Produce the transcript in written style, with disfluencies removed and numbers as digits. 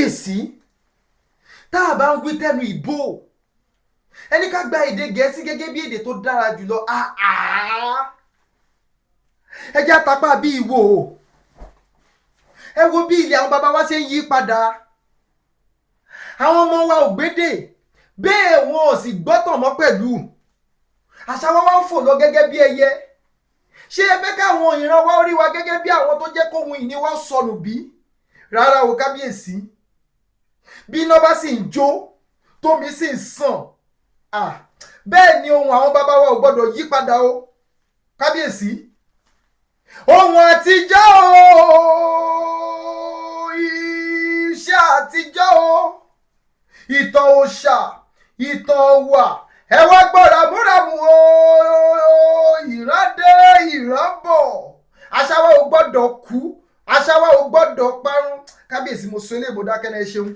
Kábíyèsí, tá a bá ń wí tẹnu ìbò, ẹni ká gba èdè Gẹ̀ẹ́sì gẹ́gẹ́ bí èdè tó dára jùlọ. Ẹ jẹ́ àtàpá bí ìwò. Ẹ wo bí ilẹ̀ àwọn bàbá wa ṣe ń yí padà. Àwọn ọmọ wa ò gbédè, bẹ́ẹ̀ wọn ò sì gbọ́tàn mọ́ pẹ̀lú. Àṣà wa wá ń fò lọ gẹ́gẹ́ bí ẹyẹ. Ṣé ẹ fẹ́ káwọn ìran wa rí wa gẹ́gẹ́ bí àwọn tó jẹ́ kóhun ìní wa sọnù bí? Rárá o, kábíyèsí. Bí iná bá sì ń jó, tómi sì ń sàn, bẹ́ẹ̀ ni ohun àwọn bàbá wa ò gbọ́dọ̀ yí padà o, kábíyèsí. Ohun àtijọ́ o, iṣẹ́ àtijọ́ o, ìtàn òòṣà, ìtàn ọ̀wà, ẹ wá gbọ́ ramúramù o. Ìran dé, ìran bọ̀, àṣà wa ò gbọ́dọ̀ kú, àṣà wa ò gbọ́dọ̀ parun. Kábíyèsí, mo sọ eléyìí, mo dákẹ́ náà. Ẹ ṣeun.